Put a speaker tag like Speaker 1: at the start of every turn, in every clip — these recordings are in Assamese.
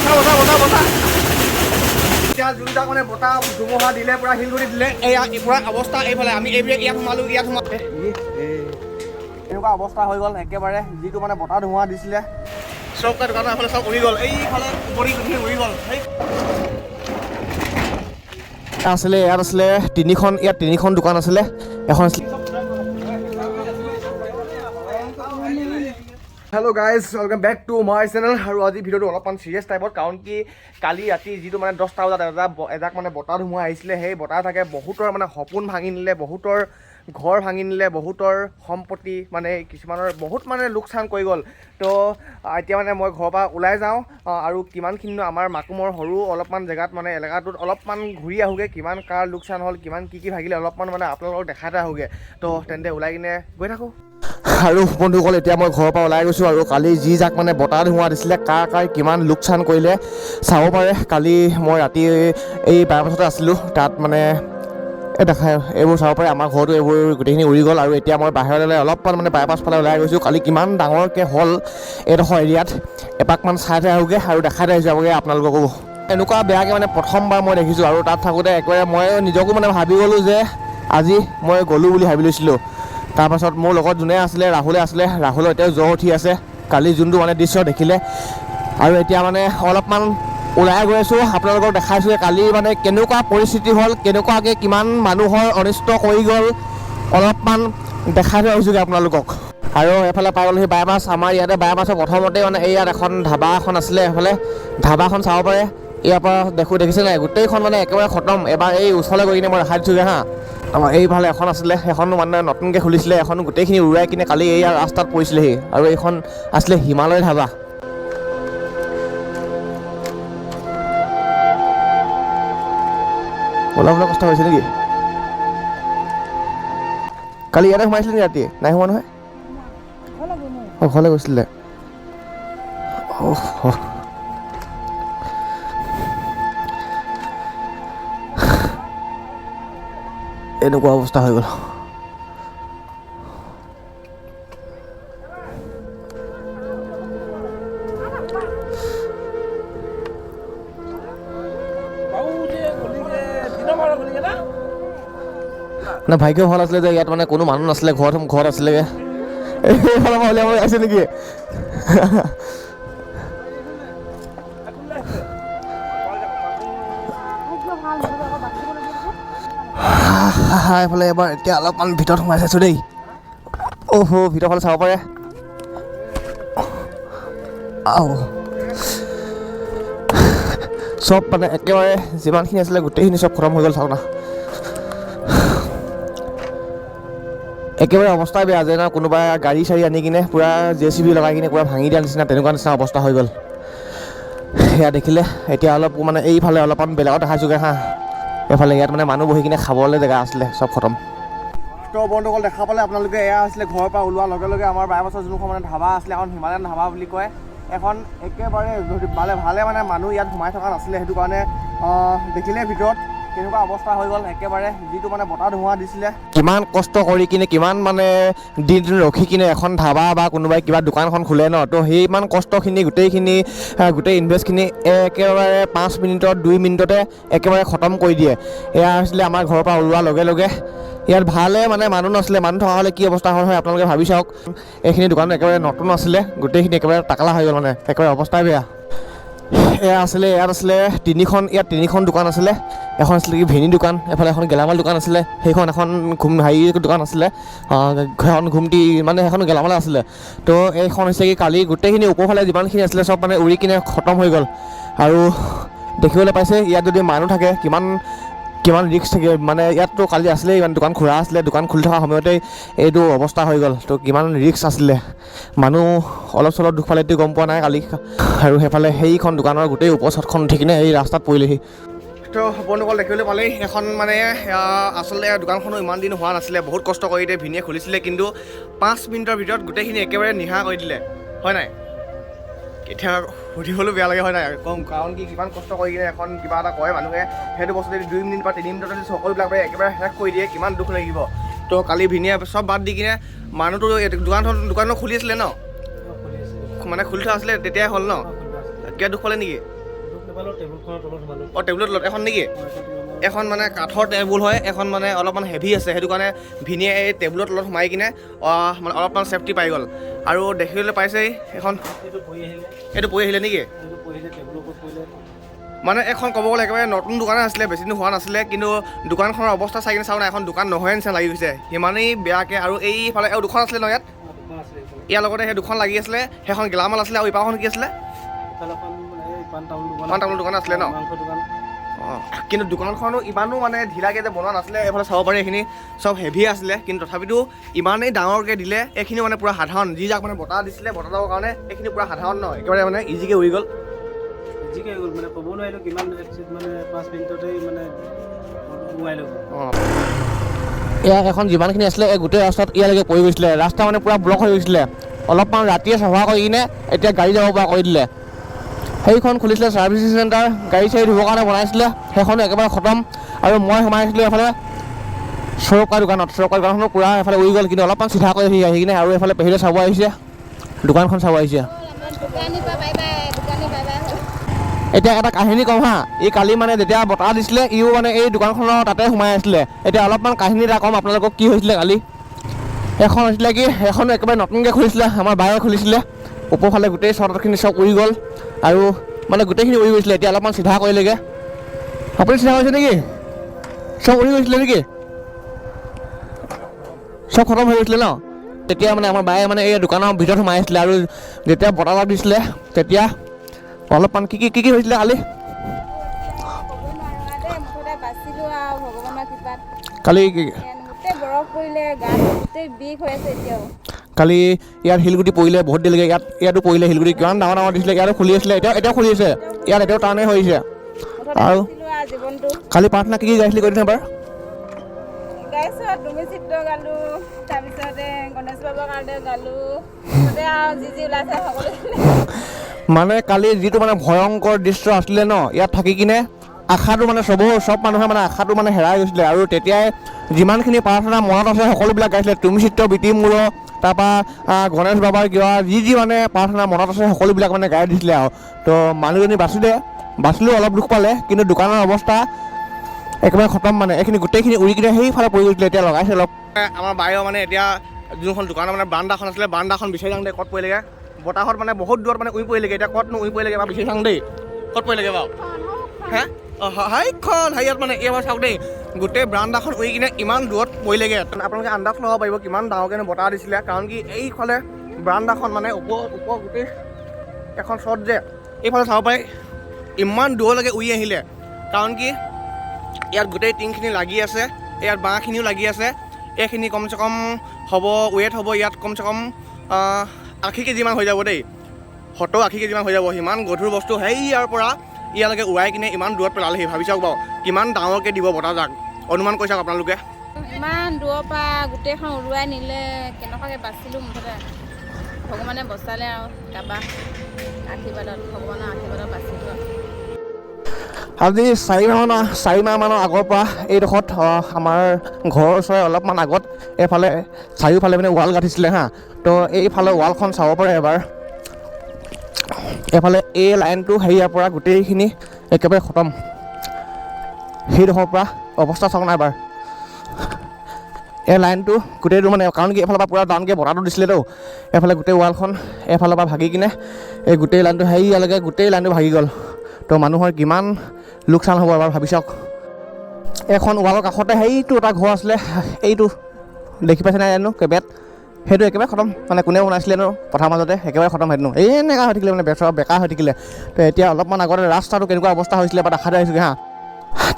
Speaker 1: বচা বচা বচা বচা। এতিয়া যোনজাক মানে বতাহ ধুমুহা দিলে, পূৰা শিলগুটি দিলে, এয়া পূৰা অৱস্থা। এইফালে আমি এইবিলাক ইয়াত সোমালোঁ, ইয়াত সোমালোঁ, এনেকুৱা অৱস্থা হৈ গ'ল একেবাৰে। যিটো মানে বতাহ ধুমুহা দিছিলে, চব দোকানৰ এইফালে চব উৰি গ'ল, এইফালে ওপৰি গোটেইখিনি উৰি গ'ল। সেই আছিলে ইয়াত আছিলে তিনিখন, ইয়াত তিনিখন দোকান আছিলে। এখন আছিলে। Hello guys, welcome back to my channel. আৰু আজি ভিডিঅ'টো অলপমান চিৰিয়াছ টাইপত, কাৰণ কি কালি ৰাতি যিটো মানে 10টা বজাত এজাক মানে বতাহ ধুমুহা আহিছিলে, সেই বতাহ থাকে বহুতৰ মানে সপোন ভাঙি নিলে, বহুতৰ ঘৰ ভাঙি নিলে, বহুতৰ সম্পত্তি মানে কিছুমানৰ বহুত মানে লোকচান কৰি গ'ল। তো এতিয়া মানে মই ঘৰৰ পৰা ওলাই যাওঁ আৰু কিমানখিনিনো আমাৰ মাকুমৰ সৰু অলপমান জেগাত মানে এলেকাটোত অলপমান ঘূৰি আহোঁগৈ, কিমান কাৰ লোকচান হ'ল, কিমান কি কি ভাগিলে, অলপমান মানে আপোনালোকক দেখাই থৈ আহোঁগৈ। তো তেন্তে ওলাই কিনে গৈ থাকোঁ। আৰু বন্ধুসকল, এতিয়া মই ঘৰৰ পৰা ওলাই গৈছোঁ আৰু কালি যি যাক মানে বতাহ ধুমুহা দিছিলে, কাৰ কাৰ কিমান লোকচান কৰিলে চাব পাৰে। কালি মই ৰাতি এই বাইপাছতে আছিলোঁ, তাত মানে এই দেখাই এইবোৰ চাব পাৰে, আমাৰ ঘৰতো এইবোৰ গোটেইখিনি উৰি গ'ল। আৰু এতিয়া মই বাহিৰলৈ অলপমান মানে বাইপাছ ফালে ওলাই গৈছোঁ। কালি কিমান ডাঙৰকৈ হ'ল এইডোখৰ এৰিয়াত এপাকমান চাই থৈ আহোঁগৈ আৰু দেখাই থৈ যাবগৈ আপোনালোককো। এনেকুৱা বেয়াকৈ মানে প্ৰথমবাৰ মই দেখিছোঁ। আৰু তাত থাকোঁতে একেবাৰে মই নিজকো মানে ভাবি গ'লোঁ যে আজি মই গ'লোঁ বুলি ভাবি লৈছিলোঁ। তাৰপাছত মোৰ লগত যোনে আছিলে, ৰাহুলে আছিলে, ৰাহুলৰ এতিয়াও জ্বৰ উঠি আছে কালি যোনটো মানে দৃশ্য দেখিলে। আৰু এতিয়া মানে অলপমান ওলাই গৈ আছোঁ, আপোনালোকক দেখাইছোঁ কালি মানে কেনেকুৱা পৰিস্থিতি হ'ল, কেনেকুৱাকৈ কিমান মানুহৰ অনিষ্ট কৰি গ'ল, অলপমান দেখাই থৈ আহিছোঁগৈ আপোনালোকক। আৰু এইফালে পাই গ'লোহি বাইপাছ। আমাৰ ইয়াতে বাইপাছৰ প্ৰথমতে মানে এই ইয়াত এখন ধাবা এখন আছিলে, এইফালে ধাবাখন চাব পাৰে। ইয়াৰ পৰা দেখোঁ, দেখিছে নাই, গোটেইখন মানে একেবাৰে খতম। এবাৰ এই ওচৰলৈ গৈ কিনে মই দেখাই দিছোঁগৈ। হা, আমাৰ এইফালে এখন আছিলে, সেইখনো মানে নতুনকৈ খুলিছিলে, এখন গোটেইখিনি উৰাই কিনে কালি এইয়া ৰাস্তাত পৰিছিলেহি। আৰু এইখন আছিলে হিমালয় ধাবা। অলপ অলপ কষ্ট হৈছে নেকি? কালি ইয়াতে সোমাইছিলে নেকি ৰাতি? নাই সোমোৱা নহয়? অঁ, ঘৰলৈ গৈছিলে। অ', এনেকুৱা অৱস্থা হৈ গ'ল। মানে ভাগ্য ভাল আছিলে যে ইয়াত মানে কোনো মানুহ নাছিলে, ঘৰত আছিলেগৈ। এইফালৰ পৰা উলিয়াব আছে নেকি? এইফালে এবাৰ এতিয়া অলপমান ভিতৰত সোমাই চাইছোঁ দেই। অহ, ভিতৰ ফালে চাব পাৰে। আও, চব মানে একেবাৰে যিমানখিনি আছিলে গোটেইখিনি চব খতম হৈ গ'ল। চাওক না, একেবাৰে অৱস্থা বেয়া, যেন কোনোবা গাড়ী চাড়ী আনি কিনে পূৰা জেচিবি লগাই কিনে পূৰা ভাঙি দিয়া নিচিনা, তেনেকুৱা নিচিনা অৱস্থা হৈ গ'ল। সেয়া দেখিলে। এতিয়া অলপ মানে এইফালে অলপমান বেলেগত দেখাইছোঁগৈ। হা, এইফালে ইয়াত মানে মানুহ বহি কিনে খাবলৈ জেগা আছিলে, চব খতম। তো বন্ধুসকল, দেখা পালে আপোনালোকে, এয়া আছিলে ঘৰৰ পৰা ওলোৱাৰ লগে লগে আমাৰ বাইপাছৰ যোনখন মানে ধাবা আছিলে, এখন হিমালয়ান ধাবা বুলি কয়, এখন একেবাৰে ভালে ভালে মানে মানুহ ইয়াত সোমাই থকা নাছিলে, সেইটো কাৰণে দেখিলে ভিতৰত কেনেকুৱা অৱস্থা হৈ গ'ল। একেবাৰে যিটো মানে বতাহ ধুমুহা দিছিলে, কিমান কষ্ট কৰি কিনে, কিমান মানে দিন ৰখি কিনে এখন ধাবা বা কোনোবাই কিবা দোকানখন খোলে ন, তো সেই ইমান কষ্টখিনি গোটেইখিনি, গোটেই ইনভেষ্টখিনি একেবাৰে 5 মিনিটত 2 মিনিটতে একেবাৰে খতম কৰি দিয়ে। এয়া আছিলে আমাৰ ঘৰৰ পৰা ওলোৱাৰ লগে লগে। ইয়াত ভালে মানে মানুহ নাছিলে, মানুহ থকা হ'লে কি অৱস্থা হ'ল হয় আপোনালোকে ভাবি চাওক। এইখিনি দোকান একেবাৰে নতুন আছিলে, গোটেইখিনি একেবাৰে টাকলা হৈ গ'ল, মানে একেবাৰে অৱস্থাই বেয়া। এয়া আছিলে ইয়াত আছিলে তিনিখন, ইয়াত তিনিখন দোকান আছিলে। এখন আছিলে কি ভেনি দোকান, এফালে এখন গেলামাল দোকান আছিলে, সেইখন এখন ঘুম হেৰি দোকান আছিলে, এখন ঘুমটি মানে সেইখন গেলামাল আছিলে। তো এইখন হৈছে কি কালি গোটেইখিনি ওপৰফালে যিমানখিনি আছিলে চব মানে উৰি কিনে খতম হৈ গ'ল। আৰু দেখিবলৈ পাইছে ইয়াত যদি মানুহ থাকে কিমান কিমান ৰিস্ক থাকে, মানে ইয়াততো কালি আছিলে ইমান দোকান খোলা আছিলে, দোকান খুলি থকা সময়তেই এইটো অৱস্থা হৈ গ'ল। তো কিমান ৰিস্ক আছিলে, মানুহ অলপ চলপ দুখ পালে গম পোৱা নাই কালি। আৰু সেইফালে সেইখন দোকানৰ গোটেই ওপৰ চাটখন উঠি কিনে এই ৰাস্তাত পৰিলেহি। তো বন্ধুসকল, দেখিবলৈ পালেই এখন মানে আচলতে দোকানখনো ইমান দিন হোৱা নাছিলে, বহুত কষ্ট কৰি এতিয়া ভিনিয়ে খুলিছিলে, কিন্তু 5 মিনিটৰ ভিতৰত গোটেইখিনি একেবাৰে নিহা কৰি দিলে, হয় নাই? এতিয়া সুধিবলৈও বেয়া লাগে, হয় নাই কম? কাৰণ কি কিমান কষ্ট কৰি কিনে এখন কিবা এটা কয় মানুহে, সেইটো বস্তু যদি 2 মিনিট বা 3 মিনিটত যদি সকলোবিলাক একেবাৰে শেষ কৰি দিয়ে, কিমান দুখ লাগিব। তো কালি ভিনিয়ে চব বাদ দি কিনে মানুহটো দোকানখন খুলি আছিলে ন, মানে খুলি থোৱা আছিলে তেতিয়াই হ'ল ন, কিবা দুখ পালে নেকি?
Speaker 2: নাপালোঁ, টেবুলখনৰ তলত সোমালোঁ।
Speaker 1: অঁ, টেবুলত তলত এখন নেকি? এখন মানে কাঠৰ টেবুল হয়, এখন মানে অলপমান হেভি আছে, সেইটো কাৰণে ভিনিয়ে এই টেবুলৰ তলত সোমাই কিনে মানে অলপমান ছেফটি পাই গ'ল। আৰু দেখিবলৈ পাইছেই এখন।
Speaker 2: এইটো পৰি আহিলে।
Speaker 1: এইটো পৰি আহিলে নেকি?
Speaker 2: এইটো পৰিলে, টেবুলৰ ওপৰত পৰিলে।
Speaker 1: মানে এখন ক'ব গ'লে একেবাৰে নতুন দোকানে আছিলে, বেছি দিন হোৱা নাছিলে, কিন্তু দোকানখনৰ অৱস্থা চাই কিনে চাওঁ না, এখন দোকান নহয় নিচিনা লাগি গৈছে, সিমানেই বেয়াকৈ। আৰু এইফালে আৰু দুখন আছিলে ন ইয়াত?
Speaker 2: অঁ, দুখন আছিলে এইফালে।
Speaker 1: ইয়াৰ লগতে সেই দুখন লাগি আছিলে, সেইখন গেলামাল আছিলে। আৰু ইপাৰখন কি আছিলে?
Speaker 2: ইফালে এখন মানে এই পাণ তামোল দোকান।
Speaker 1: পাণ তামোল দোকান আছিলে ন?
Speaker 2: মাংস দোকান।
Speaker 1: অঁ, কিন্তু দোকানখনো ইমানো মানে ঢিলাকৈ যে বনোৱা নাছিলে। এইফালে চাব পাৰি, এইখিনি চব হেভি আছিলে, কিন্তু তথাপিতো ইমানেই ডাঙৰকৈ দিলে। এইখিনি মানে পূৰা সাধাৰণ, যি যাক মানে বতাহ দিছিলে, বতাহ যাবৰ কাৰণে এইখিনি পূৰা সাধাৰণ ন, একেবাৰে মানে ইজিকৈ উৰি গ'ল।
Speaker 2: জিকে গ'ল, মানে ক'ব নোৱাৰিলোঁ কিমান মানে 5 মিনিটতেই মানে উৰুৱাই লৈ গ'ল।
Speaker 1: অঁ, এয়া এখন যিমানখিনি আছিলে, এই গোটেই ৰাস্তাত ইয়ালৈকে পৰি গৈছিলে। ৰাস্তা মানে পূৰা ব্লক হৈ গৈছিলে। অলপমান ৰাতিয়ে চাফা কৰি কিনে এতিয়া গাড়ী যাব পৰা কৰি দিলে। সেইখন খুলিছিলে ছাৰ্ভিচিং চেণ্টাৰ, গাড়ী চাড়ী ধুবৰ কাৰণে বনাইছিলে, সেইখনো একেবাৰে খতম। আৰু মই সোমাই আছিলোঁ এফালে চৰকা দোকানত, চৰকা দোকানখনো পূৰা এফালে উৰি গ'ল, কিন্তু অলপমান চিধা কৰি আহি কিনে। আৰু এইফালে পেহীলে চাব আহিছে, দোকানখন চাব আহিছে।
Speaker 3: দোকানীৰ পৰা বাই বাই, দোকানী বাই বাই হ'ল।
Speaker 1: এতিয়া এটা কাহিনী কওঁ হা। ই কালি মানে যেতিয়া বতাহ দিছিলে, ইও মানে এই দোকানখনৰ তাতে সোমাই আছিলে। এতিয়া অলপমান কাহিনী এটা ক'ম আপোনালোকক, কি হৈছিলে কালি। এখন হৈছিলে কি, সেইখনো একেবাৰে নতুনকৈ খুলিছিলে, আমাৰ বায়ে খুলিছিলে। ওপৰফালে গোটেই চটখিনি চব উৰি গ'ল আৰু মানে গোটেইখিনি উৰি গৈছিলে। এতিয়া অলপমান চিধা কৰিলেগৈ। আপুনি চিধা কৰিছে নেকি? চব উৰি গৈছিলে নেকি? চব খতম হৈ গৈছিলে ন? তেতিয়া মানে আমাৰ বায়ে মানে এই দোকানৰ ভিতৰত সোমাই আছিলে আৰু যেতিয়া বতাহ দিছিলে, তেতিয়া অলপমান কি কি কি কি হৈছিলে কালি?
Speaker 3: ক'ব নোৱাৰো আৰু দেই, মুঠতে বাচিলোঁ আৰু ভগৱানৰ কৃপাত।
Speaker 1: কালি
Speaker 3: গোটেই বৰফ পৰিলে, গাটো গোটেই বিষ হৈ আছে এতিয়াও।
Speaker 1: কালি ইয়াত শিলগুটি পৰিলে বহুত দেৰিলৈকে। ইয়াত, ইয়াতো পৰিলে শিলগুটি, কিমান ডাঙৰ ডাঙৰ দিছিলে। ইয়াতো খুলি আছিলে, এতিয়াও এতিয়াও খুলি আছে ইয়াত, এতিয়াও টানেই হৈছে।
Speaker 3: মুঠতে
Speaker 1: আৰু
Speaker 3: বাচিলোঁ আৰু জীৱনটো।
Speaker 1: কালি প্ৰাৰ্থনা কি কি গাইছিলি, কৈ দিছে এবাৰ।
Speaker 3: গাইছোঁ আৰু, তুমি চিত্ৰ গালোঁ, তাৰপিছতে গণেশ বাবাৰ কাৰণে গালোঁ, মুঠতে আৰু যি যি ওলাইছে সকলোখিনি।
Speaker 1: মানে কালি যিটো মানে ভয়ংকৰ দৃশ্য আছিলে ন, ইয়াত থাকি কিনে আশাটো মানে চব মানুহে মানে আশাটো মানে হেৰাই গৈছিলে। আৰু তেতিয়াই যিমানখিনি প্ৰাৰ্থনা মনত আছে, সকলোবিলাক গাইছিলে। তুমি চিত্ৰ বিটি মোৰ, তাৰপৰা গণেশ বাবাৰ কিবা যি যি মানে প্ৰাৰ্থনা মনত আছে, সকলোবিলাক মানে গাই দিছিলে। আৰু তো মানুহজনী বাচিলে, বাচিলেও অলপ দুখ পালে, কিন্তু দোকানৰ অৱস্থা একেবাৰে খতম। মানে এইখিনি গোটেইখিনি উৰি কিনে সেইফালে পৰি গৈছিলে। এতিয়া লগাইছে অলপ। আমাৰ বায়েও মানে এতিয়া যোনখন দোকানৰ মানে বাৰান্দাখন আছিলে, বাৰান্দাখন বিচাৰি যাওঁ দেই, ক'ত পৰিলেগৈ। বতাহত মানে বহুত দূৰত মানে উৰি পৰিলেগৈ। এতিয়া ক'তনো উৰি পৰিলেগৈ বা বিচাৰি চাওঁ দেই, ক'ত পৰিলেগৈ বাৰু। হে, অঁ, সেইখন হেৰিয়ত মানে এইবাৰ চাওক দেই, গোটেই বাৰান্দাখন উৰি কিনে ইমান দূৰত পৰিলেগৈ। আপোনালোকে আন্দাজ লগাব পাৰিব কিমান ডাঙৰকৈ বতাহ দিছিলে, কাৰণ কি এইফালে বাৰান্দাখন মানে ওপৰ ওপৰ গোটেই এখন শ্বট যে এইফালে চাব পাৰি, ইমান দূৰলৈকে উৰি আহিলে। কাৰণ কি ইয়াত গোটেই টিংখিনি লাগি আছে, ইয়াত বাঁহখিনিও লাগি আছে। এইখিনি কমচে কম হ'ব, ৱেইট হ'ব ইয়াত কমচে কম 80 কেজিমান হৈ যাব দেই, 70-80 কেজিমান হৈ যাব। সিমান গধুৰ বস্তু সেই ইয়াৰ পৰা ইয়ালৈকে উৰাই কিনে ইমান দূৰত পেলালেহি। ভাবি চাওক বাৰু, কিমান ডাঙৰকৈ দিব বতাহজাক, অনুমান কৰি চাওক আপোনালোকে।
Speaker 3: ইমান দূৰৰ পৰা গোটেইখন উৰুৱাই নিলে, কেনেকুৱাকৈ বাচিলোঁ, মুঠতে ভগৱানে বচালে আৰু কাৰোবাৰ আশীৰ্বাদত, ভগৱানৰ আশীৰ্বাদত বাচিলোঁ আৰু।
Speaker 1: আজি 4 মাহমানৰ আগৰ পৰা এইডোখৰত আমাৰ ঘৰৰ ওচৰৰে অলপমান আগত এইফালে চাৰিওফালে মানে ৱাল গাঁঠিছিলে হা। তো এইফালে ৱালখন চাব পাৰে এবাৰ। এইফালে এই লাইনটো হেৰিয়াৰ পৰা গোটেইখিনি একেবাৰে খতম। সেইডোখৰৰ পৰা অৱস্থা চাওক না এবাৰ। এই লাইনটো গোটেইটো মানে, কাৰণ কি এইফালৰ পৰা পূৰা ডাউনকৈ বতাহটো দিছিলেতো, এইফালে গোটেই ৱালখন এইফালৰ পৰা ভাগি কিনে এই গোটেই লাইনটো হেৰিয়ালৈকে গোটেই লাইনটো ভাগি গ'ল। তো মানুহৰ কিমান লোকচান হ'ব, এবাৰ ভাবি চাওক। এখন ৱালৰ কাষতে সেইটো এটা ঘৰ আছিলে, এইটো দেখি পাইছে নাই জানো কেবেট, সেইটো একেবাৰে খতম। মানে কোনে বনাইছিলে নো পথাৰ মাজতে, একেবাৰে খতম। সেইটো এনেকুৱা হৈ থাকিলে, মানে বেচৰা বেকা হৈ থাকিলে। তো এতিয়া অলপমান আগতে ৰাস্তাটো কেনেকুৱা অৱস্থা হৈছিলে এবাৰ দেখাই আহিছোগৈ হা।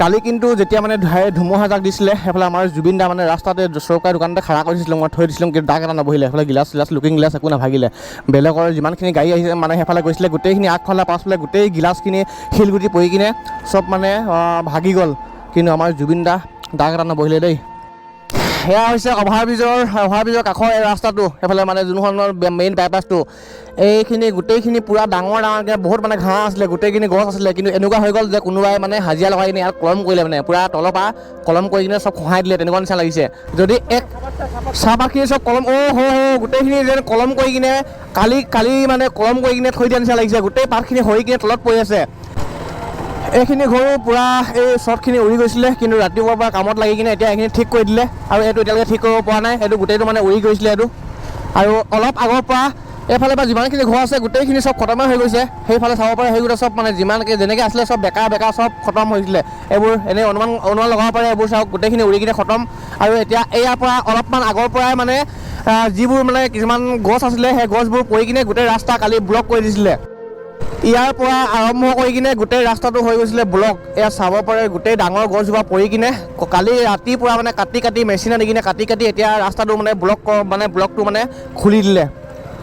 Speaker 1: কালি কিন্তু যেতিয়া মানে ধুমুহা জাক দিছিলে, সেইফালে আমাৰ জুবিন দা মানে ৰাস্তাতে চৰকাৰী দোকানতে খাৰা কৰি দিছিলোঁ, মই থৈ দিছিলোঁ, কিন্তু দাগ এটা নবহিলে। সেইফালে গিলাচ চিলাচ, লুকিং গিলাচ একো নাভাগিলে। বেলেগৰ যিমানখিনি গাড়ী আহিছে, মানে সেইফালে গৈছিলে, গোটেইখিনি আগফালে পাছফালে গোটেই গিলাচখিনি শিলগুটি পৰি কিনে চব মানে ভাগি গ'ল, কিন্তু আমাৰ জুবিন দা দাগ এটা নবহিলে দেই। সেয়া হৈছে অভাৰ ব্ৰিজৰ কাষৰ এই ৰাস্তাটো। সেইফালে মানে যোনখনৰ মেইন বাইপাছটো, এইখিনি গোটেইখিনি পূৰা ডাঙৰ ডাঙৰকৈ বহুত মানে ঘাঁহ আছিলে, গোটেইখিনি গছ আছিলে, কিন্তু এনেকুৱা হৈ গ'ল যে কোনোবাই মানে হাজিৰা লগাই কিনে ইয়াত কলম কৰিলে, মানে পূৰা তলৰ পৰা কলম কৰি কিনে চব খহাই দিলে, তেনেকুৱা নিচিনা লাগিছে। যদি এক চাহপাতখিনি চব কলম, অ' হ হ, গোটেইখিনি যেন কলম কৰি কিনে কালি কালি মানে কলম কৰি কিনে থৈ দিয়া নিচিনা লাগিছে। গোটেই পাতখিনি সৰি কিনে তলত পৰি আছে। এইখিনি ঘৰো পূৰা এই শ্বটখিনি উৰি গৈছিলে, কিন্তু ৰাতিপুৱাৰ পৰা কামত লাগি কিনে এতিয়া এইখিনি ঠিক কৰি দিলে। আৰু এইটো এতিয়ালৈকে ঠিক কৰিব পৰা নাই, এইটো গোটেইটো মানে উৰি গৈছিলে এইটো। আৰু অলপ আগৰ পৰা এইফালে পৰা যিমানখিনি ঘৰ আছে গোটেইখিনি চব খতমেই হৈ গৈছে। সেইফালে চাব পাৰে, সেইগোটেই চব মানে যিমানকৈ যেনেকৈ আছিলে চব বেকা বেকা চব খতম হৈছিলে। এইবোৰ এনেই অনুমান অনুমান লগাব পাৰে, এইবোৰ চাওক গোটেইখিনি উৰি কিনে খতম। আৰু এতিয়া ইয়াৰ পৰা অলপমান আগৰ পৰাই মানে যিবোৰ মানে কিছুমান গছ আছিলে, সেই গছবোৰ পৰি কিনে গোটেই ৰাস্তা কালি ব্লক কৰি দিছিলে। ইয়াৰ পৰা আৰম্ভ কৰি কিনে গোটেই ৰাস্তাটো হৈ গৈছিলে ব্লক। এয়া চাব পাৰে, গোটেই ডাঙৰ গছজোপা পৰি কিনে কালি ৰাতিপুৱা মানে কাটি কাটি মেচিন আনি কিনে কাটি কাটি এতিয়া ৰাস্তাটো মানে ব্লক, মানে ব্লকটো মানে খুলি দিলে।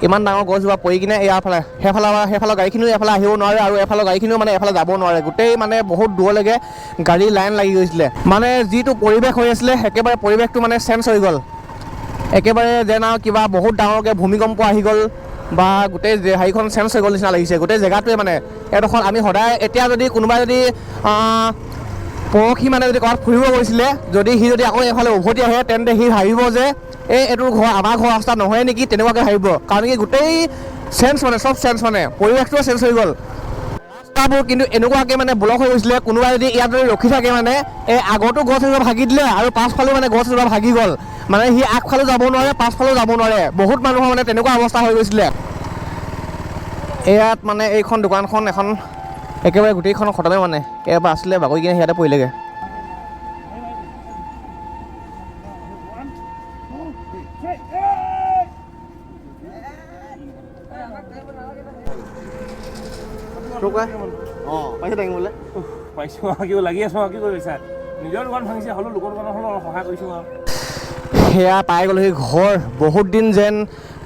Speaker 1: ইমান ডাঙৰ গছজোপা পৰি কিনে ইয়াৰ ফালে সেইফালৰ সেইফালৰ গাড়ীখিনিও এইফালে আহিব নোৱাৰে আৰু এইফালৰ গাড়ীখিনিও মানে এইফালে যাব নোৱাৰে। গোটেই মানে বহুত দূৰলৈকে গাড়ী লাইন লাগি গৈছিলে। মানে যিটো পৰিৱেশ হৈ আছিলে, একেবাৰে পৰিৱেশটো মানে চেঞ্জ হৈ গ'ল একেবাৰে, যেন আৰু কিবা বহুত ডাঙৰকৈ ভূমিকম্প আহি গ'ল বা গোটেই হেৰিখন চেঞ্জ হৈ গ'ল নিচিনা লাগিছে গোটেই জেগাটোৱে। মানে এডোখৰ আমি সদায় এতিয়া যদি কোনোবাই যদি পৰহি মানে যদি ক'ৰবাত ফুৰিব গৈছিলে, যদি সি যদি আকৌ এইফালে উভতি আহে, তেন্তে সি ভাবিব যে এইটো ঘৰ আমাৰ ঘৰ ৰাস্তা নহয় নেকি, তেনেকুৱাকৈ ভাবিব। কাৰণ কি গোটেই চেঞ্জ মানে চব চেঞ্জ, মানে পৰিৱেশটোৱে চেঞ্জ হৈ গ'ল। ৰাস্তাবোৰ কিন্তু এনেকুৱাকৈ মানে ব্লক হৈ গৈছিলে, কোনোবাই যদি ইয়াত যদি ৰখি থাকে, মানে এই আগতো গছ এজোপা ভাগি দিলে আৰু পাছফালেও মানে গছ এজোপা ভাগি গ'ল। মানে সি আগফালেও যাব নোৱাৰে, পাছফালেও যাব নোৱাৰে। বহুত মানুহৰ মানে তেনেকুৱা অৱস্থা হৈ গৈছিলে। ইয়াত মানে এইখন দোকানখন এখন একেবাৰে গোটেইখন খতমে, মানে ইয়াৰ পৰা আছিলে বাগৰি কিনে ইয়াতে পৰিলেগৈ। পাইছে দাঙিবলৈ?
Speaker 4: পাইছোঁ আৰু, কিবা লাগি আছোঁ আৰু, কি কৰিছা? নিজৰ দোকান ভাঙিছে হ'লেও লোকৰ দোকানত হ'লেও অলপ সহায় কৰিছোঁ আৰু।
Speaker 1: সেয়া পাই গ'লোহি ঘৰ। বহুত দিন যেন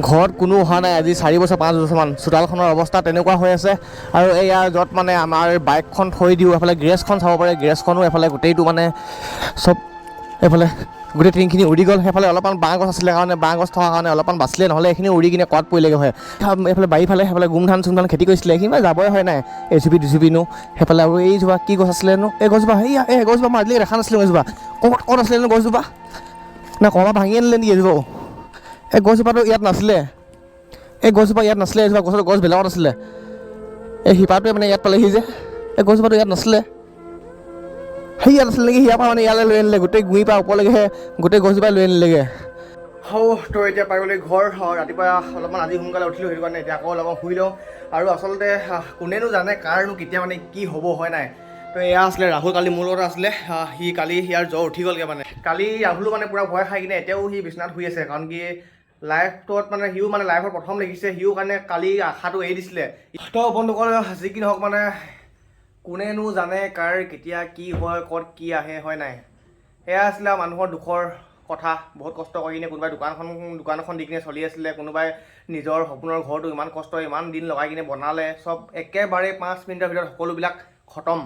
Speaker 1: ঘৰত কোনো অহা নাই, আজি 4 বছৰ 5 বছৰমান। চোতালখনৰ অৱস্থা তেনেকুৱা হৈ আছে। আৰু এয়া য'ত মানে আমাৰ বাইকখন থৈ দিওঁ, এইফালে গেৰেজখন চাব পাৰে। গেৰেজখনো এইফালে গোটেইটো মানে চব এইফালে গোটেই টিংখিনি উৰি গ'ল। সেইফালে অলপমান বাঁহ গছ আছিলে কাৰণে, বাঁহ গছ থকাৰ কাৰণে অলপমান বাচিলে, নহ'লে এইখিনি উৰি কিনে ক'ৰবাত পৰিলেগৈ হয়। এইফালে বাৰীফালে সেইফালে গোমধান চোমধান খেতি কৰিছিলে, এইখিনি মানে যাবই হয় নাই এজুপি দুজুপিনো সেইফালে। আৰু এইজোপা কি গছ আছিলেনো? এই গছজোপা, সেইয়া এই গছজোপা মই আজিলৈকে দেখা নাছিলোঁ। গছজোপা ক'ত ক'ত আছিলেনো? গছজোপা না ক'ৰবাত ভাঙি আনিলে নেকি এইজোপাও? এই গছজোপাটো ইয়াত নাছিলে, এই গছজোপা ইয়াত নাছিলে। এইজোপা গছৰ গছ বেলেগত আছিলে। এই শিপাটোৱে মানে ইয়াত পালেহি যে। এই গছজোপাটো ইয়াত নাছিলে, সেই ইয়াত আছিলে নেকি? ইয়াৰ পৰা মানে ইয়ালৈ লৈ আনিলে, গোটেই গুৰিৰ পৰা ওপৰলৈকে গোটেই গছজোপাই লৈ আনিলেগৈ। হৌ, তো এতিয়া পাই গ'লে ঘৰ। ৰাতিপুৱা অলপমান আজি সোনকালে উঠিলোঁ, সেইটো কাৰণে এতিয়া আকৌ অলপমান শুই লওঁ। আৰু আচলতে কোনেনো জানে কাৰনো কেতিয়া মানে কি হ'ব, হয় নাই? তো এয়া আছিলে ৰাহুল, কালি মোৰ লগত আছিলে। সি কালি ইয়াৰ জ্বৰ উঠি গ'লগৈ। মানে কালি ৰাহুলো মানে পূৰা ভয় খাই কিনে এতিয়াও সি বিচনাত শুই আছে। কাৰণ কি লাইফটোত মানে সিও মানে লাইফত প্ৰথম দেখিছে, সিও কাৰণে কালি আশাটো এৰি দিছিলে। তো বন্ধুসকল, যি কি নহওক, মানে কোনেনো জানে কাৰ কেতিয়া কি হয়, ক'ত কি আহে, হয় নাই? সেয়া আছিলে আৰু মানুহৰ দুখৰ কথা। বহুত কষ্ট কৰি কিনে কোনোবাই দোকান এখন দি কিনে চলি আছিলে, কোনোবাই নিজৰ সপোনৰ ঘৰটো ইমান কষ্ট ইমান দিন লগাই কিনে বনালে, চব একেবাৰে 5 মিনিটৰ ভিতৰত সকলোবিলাক খতম।